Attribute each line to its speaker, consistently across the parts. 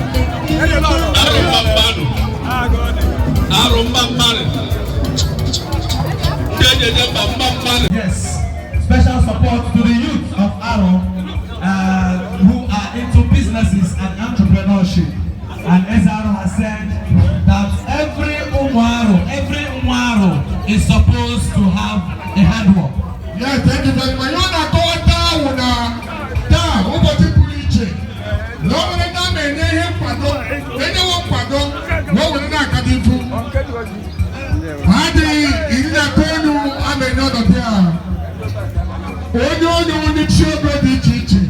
Speaker 1: Arụ mma mmadụ, arụ mma mmadụ, ndị eji eje mba mma mmadụ.
Speaker 2: Yes, special support to the youth of Aro who are into businesses and entrepreneurship. And Eze Aro has said that every Umuaro, every Umuaro is supposed to have a handwork.
Speaker 3: Yes, thank you very much. Ihe ọ na-akọwata ahụ na taa ụbọchị pụrụ iche na o nwere ndị a na-enye ihe nkwado, enyewo nkwado na o were na-akata ifu ha dị 19 a na-enye ọnọdụ a onye onye chi ebe dị iche iche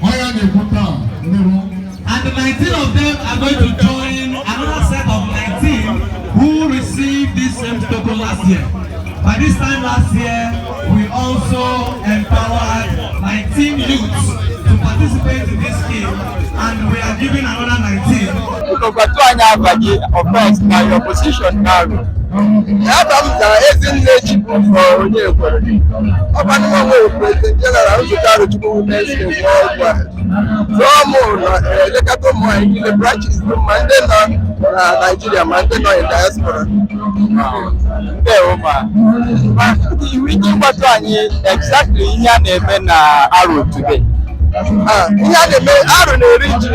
Speaker 3: ọ ya na-ekwu taa n'iru.
Speaker 2: And the 19 of them are going to join another set of 19 who received this same token last year. By this time last year, we also empowered 19 youths to participate in this scheme, and we are giving another 19.
Speaker 4: Biko gwatụ anyị afa gị of course na your position now.
Speaker 5: Afa m zara Ezinne Chibuzo onye ekwere. Ọkwanụ nwe President General Nzukọ Arọchukwu Women's Club Worldwide. So mụ na-elekọta ụmụ anyị niile, branches, ma ndị nọ na Nigeria ma ndị nọ in diaspora.
Speaker 4: Ndewo ma. Ma iwu ike ịgwatụ anyị exactly ihe a na-eme na Aro today.
Speaker 5: Ah, ihe a na-eme, Aro na-eri ji.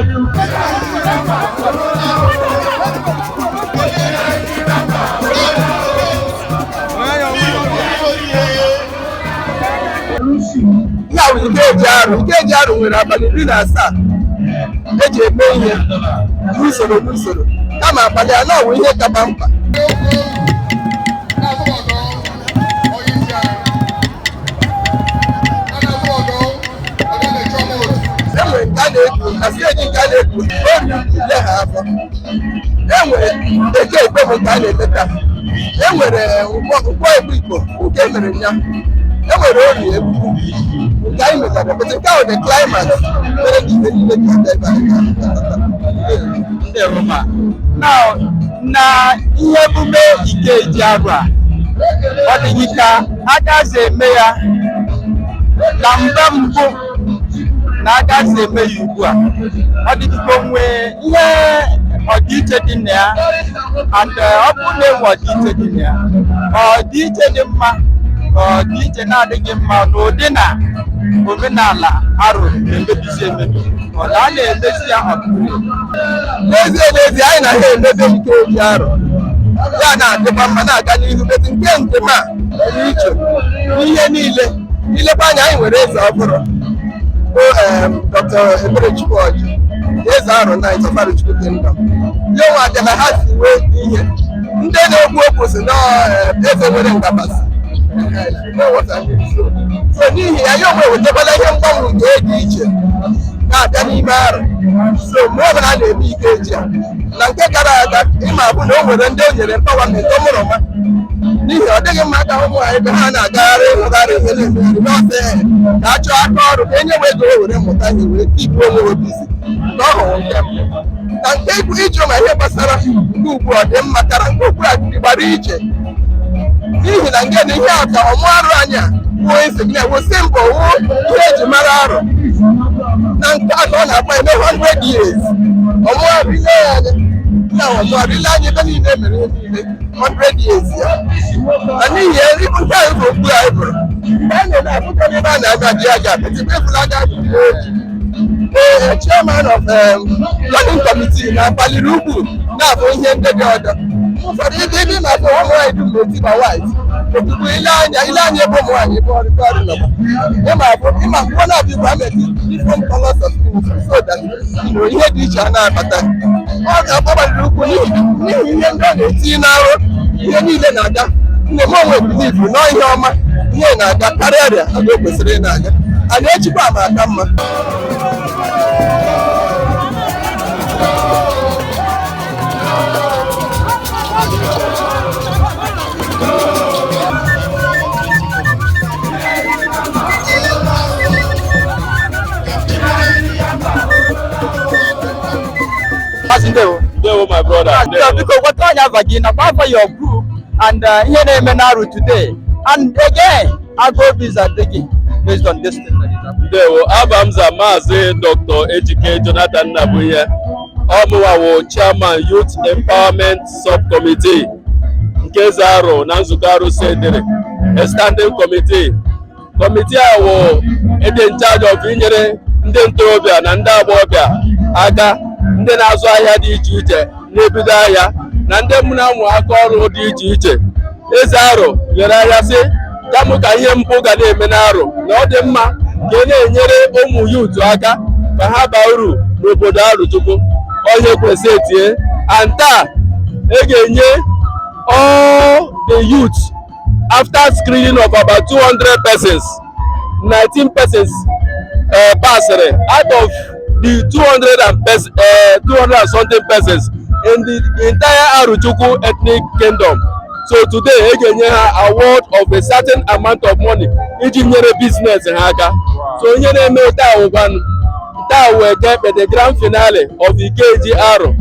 Speaker 5: Ihe a bụ Ikeji Arụ. Ikeji Arụ nwere abalị 17 eji eme ihe n'usoro n'usoro, kama abalị 4 bụ ihe kaba mkpa.
Speaker 3: Na-azụ onye isi anyị a na-azụ ọdọ onye na-eche ọma otu.
Speaker 5: Enwere nke a na-ekwu na steji, nke a na-ekwu ori ile ha afọ. Enwere eke ekpe bụ nke a na-eme taa. Enwere nkwọ egbu igbo nke mere ya. Enwere ori egbugbu nke anyị mechara pụta. Nke ahụ dị climax mere ka ihe niile ji abịa ebe anyị ga-abịa.
Speaker 4: Ndewo ma. Now, na ihe emume Ikeji Arụ a, ọ dị gị ka agaghị eme ya na mgbe mbụ na agaghị eme ya ugbu a, ọ dị gị ka o nwee ihe ọdịiche dị na ya, and ọ bụrụ na enwe ọdịiche dị na ya, ọdịiche dị mma ka ọdịiche na-adịghị mma n'ụdị na omenala Arụ na-emebizi emebi, ọ na a na-emezi ya ọtụtụ?
Speaker 5: N'ezie n'ezie, anyị na ha emebe Ikeji Arụ, ya na-adịkwa mma, na-aga n'ihu metụ nke njem a dị iche n'ihe niile. Ilekwa anya, anyị nwere eze ọhụrụ bụ Dr. Eberechukwu Ọjị, eze Arụ Knight of Arochukwu Kingdom. Ya nwa abịa ha si wee ihe ndị na-ekwu okwu si na eze nwere ngabasị. You know what I mean? So n'ihi ya, ya onwe ewetakwala ihe mgbanwe nke dị iche na-abịa n'ime Arụ. So mgbe ọbụla a na-eme Ikeji a na nke gara aga, ịma bụ na o nwere ndị o nyere empowerment ọmụrụma, n'ihi ọ dịghị mma ka ụmụ anyị ebe ha na-agagharị ịhụgharị ihe na-emegharị n'ọsọ, ka a chọọ aka ọrụ ka enye ego were mụta ihe wee keep onwe ha busy. Nke ọ hụrụ nke mbụ na nke ikwu ịjụ ma ihe gbasara nke ugbu ọ dị mma kara nke ugbu a gbara iche, n'ihi na nke na ihe a ka ọmụ arụ anyị a wuo insignia, wụ symbol, wụ ihe eji mara Arụ. Na nke a ka ọ na-akpa eme 100 years ọmụ arụ. Ile ya anya na ọmụ arụ, ile anya ebe niile mere ihe niile 100 years ya na n'ihi ya ịbụ nke anyị bụ okpu anyị bụrụ mgbe a na-eme akụkọ n'ebe a na-aga dị aga apịtị efula aga oji. Ee, chairman of planning committee na-akpaliri ugwu na-abụ ihe ndị dị ọdọ ụfọdụ ebe ebe ma-afụ ụmụ nwaanyị dum na-eti ma white ozugbo. Ile anya, ile anya ebe ụmụ nwaanyị ebe ọrụ ọrụ nọkwa, ịma abụ ịma akwụkwọ na-abịa igwe ameti different colors of uniform so that ihe dị iche a na-abata. Ọ ga-agbaliri ukwu n'ihi ihe ndị ọ na-etinye n'arụ. Ihe niile na-aga nne m onwe believe nọọ ihe ọma, ihe na-aga karịa arịa oge o kwesịrị ị na-aga. Anyị echikwa ma aka mma.
Speaker 4: Ndewo.
Speaker 1: Ndewo, my brother.
Speaker 4: Ndewo, biko gwata anyị afa gị nakwa afa your group and ihe na-eme n'Arụ today. And again, agụ obi adị gị based on this thing that is happening.
Speaker 1: Ndewo, aba m za Maazị Dr. Ejike Jonathan Nnabuihe. Ọ mụnwa wụ Chairman Youth Empowerment Subcommittee nke Eze Arụ na nzukọ Arụsị Edere, a standing committee. Committee a wụ ịdị in charge of inyere ndị ntorobịa na ndị agbọghọbịa aka, ndị na-azụ ahịa dị iche iche, na-ebido ahịa, na ndị mụ na-amụ aka ọrụ dị iche iche. Eze Arụ nyere anya sị kamụ ka ihe mpụ ga na-eme n'Arụ, na ọ dị mma ka ị na-enyere ụmụ youth aka ka ha baa uru n'obodo Arụchukwu. Onye kwesị etie and taa e ga-enye all the youth, after screening of about 200 persons, 19 persons passed out of the 200 and 200 and something persons in the entire Aruchukwu ethnic kingdom. So today e ga-enye ha award of a certain amount of money iji nyere business ha aka. So ihe na-eme taa wụkwanụ taa wee ke ekpe, the grand finale of Ikeji Arụ,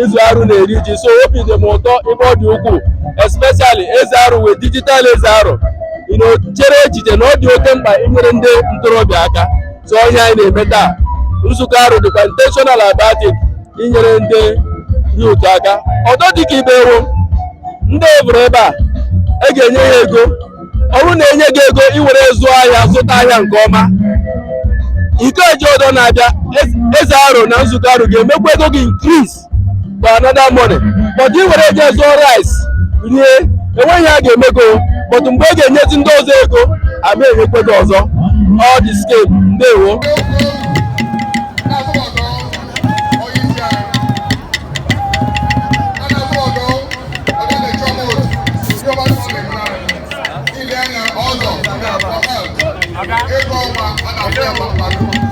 Speaker 1: izu Arụ na-eri ji. So obi dị m ụtọ ebe ọ dị ukwuu, especially Eze Arụ wee digital Eze Arụ chere echiche na ọ dị oke mkpa inyere ndị ntorobịa aka. So onye anyị na-eme taa, nzukọ Arụ dịkwa intentional about it, inyere ndị youth aka. Ọdọ dịka ibe ewo ndị evụrụ ebe a, e ga-enye ha ego. Ọ bụrụ na enye gị ego iwere zụọ ahịa, zụta ahịa nke ọma, Ikeji ọdọ na-abịa, Eze Arụ na nzukọ Arụ ga-emekwa ego gị increase to another money. But ị were eje zụọ rice rie, enweghị ha ga-eme go. But mgbe e ga-enyezi ndị ọzọ ego, ama enyekwe gị ọzọ. All the scheme. Ndewo.
Speaker 3: Na-azụ onye isi anyị a na-azụ ọdọ ọdọ na-eche ọma otu ndị ọma ọ na-eme anyị ile anya ọzọ na-akpọ health ego ọnwa a na-akwụ ya mmadụ.